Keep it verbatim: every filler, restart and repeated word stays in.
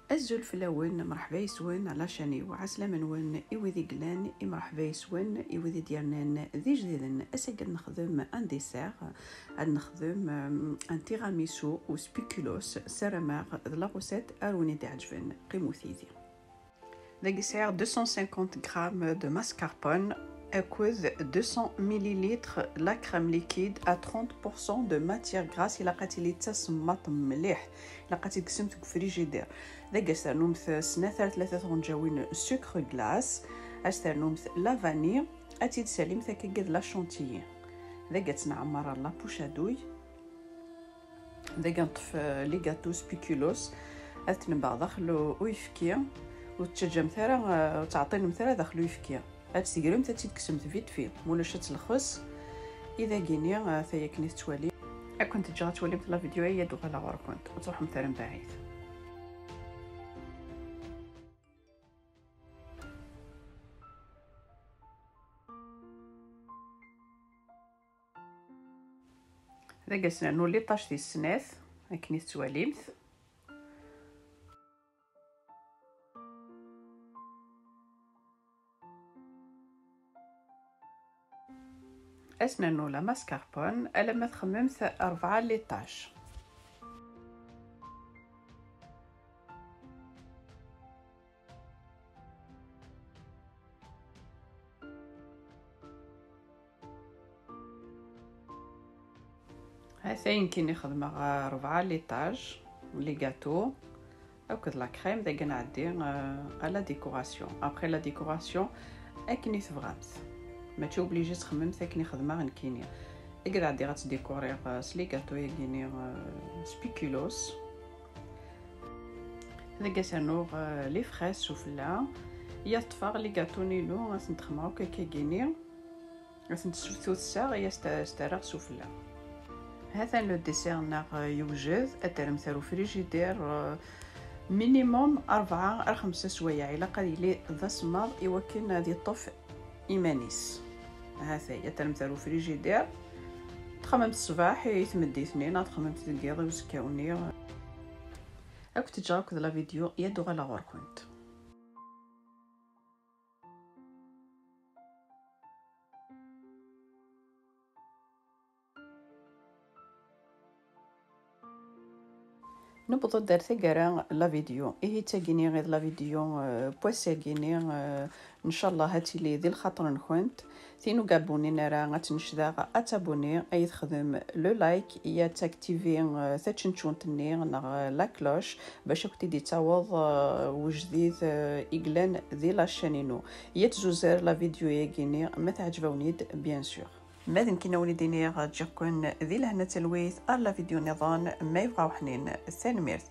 Azul fell-awen, mreḥba yes-wen ɛla ccan-iw, ɛeslama-nwen i wid i yellan, i mreḥba yes-wen i wid i d-yernan d ijdiden. Ass-agi ad nexdem un dessert, ad nexdem, euh, un tiramisu au spéculoos. Ssarameɣ d la recette ara wen-d-iɛeǧben. Qqimet yid-i. Dagi sɛiɣ deux cent cinquante grammes de mascarpone akked deux cents millilitres la crème liquide à trente pour cent de matière grasse. Ilaq ad tili d tasemmaḍt mliḥ, ilaq ad tt-id-tekksemt deg ufrijidir. Dagi ad s-ternumt snat ar tlata tɣenǧawin sucre glace, ad s-ternumt la vanille, ad tt-id-tessalimt akkagi d la chantilly. Dagi ad tt-nɛemmer la poche à douille. Dagi ad neṭṭef, euh, les gâteaux spéculoos, ad ten-nbeɛ daxel u-, uyefki. Ur tettaǧǧamt ara, euh, ur tettɛeṭṭilemt ara daxel uyefki. Ad tt-tegremt, ad tt-id-tekksemt vite fait, ma ulac ad telxes. I dagi-ni, euh, tayi akken i tettwalim. Ad kent-ǧǧeɣ ad twalimt la vidéo, ay ad uɣaleɣ ɣur-kent. Ur ttruḥemt ara mebɛid. Dagi ad s-nernu liṭaj tis snat, akken i tettwalimt. Ad s-nernu la mascarpone alamma txemmemt rebɛa liṭaj. Ha-t-a nekkini xedmeɣ, euh, rebɛa liṭaj, les gâteaux akked la crème. Dagi ad nɛeddi, euh, à la décoration. Après la décoration, akken i tebɣamt. Mačči obligé txemmemt akken i xedmeɣ nekkini. Dagi ad ɛeddiɣ ad ttdikuriɣ, euh, s les gâteaux-yagini, euh, spéculoos. Dagi ad s-rnuɣ, euh, les fraises sufella. Ad ṭṭfeɣ les gâteaux-nni-inu, ad ten-xemmeɣ akk akkagini. Ad ten-ssuftuseɣ, ad s-t-, s-t-rreɣ sufella. Ha-t-an le dessert-nneɣ, euh, yewjed, ad t-terremt ar ufrijidir, euh, minimum rebɛa ar xemsa swayeɛ. Ilaq ad yili d asemmaḍ i wakken ad yeṭṭef iman-is. Ha-t-ay, ad t-terremt ar ufrijidir. Txemmemt ṣṣbeḥ i tmeddit-nni, neɣ txemmemt deg yiḍ i uzekka-nni. Ad kent-ǧǧeɣ akked la vidéo, ad d-uɣaleɣ ɣur-kent. Newweḍ-d ar taggara la vidéo. Ihi d tagini i d la vidéo, euh, n wass-agini, euh, ncallah ad tili di lxaṭer-nkent. Tin ur gabunin ara ad tt-necdeɣ ad tabuni, ay texdem le like, i ad taktivi, euh, tačenčunt-nni neɣ, euh, la cloche bac ad kent-id-yettaweḍ, euh, wejdid, euh, i yellan di la chaîne-inu. I ad tzuzer la vidéo-yagini ma teɛǧeb-awen-id, bien sûr. Ma d nekkini ad wen-id-iniɣ ǧǧiɣ-ken di lehna d talwit ar la vidéo nniḍen ma yebɣa uḥnin. Tanemmirt.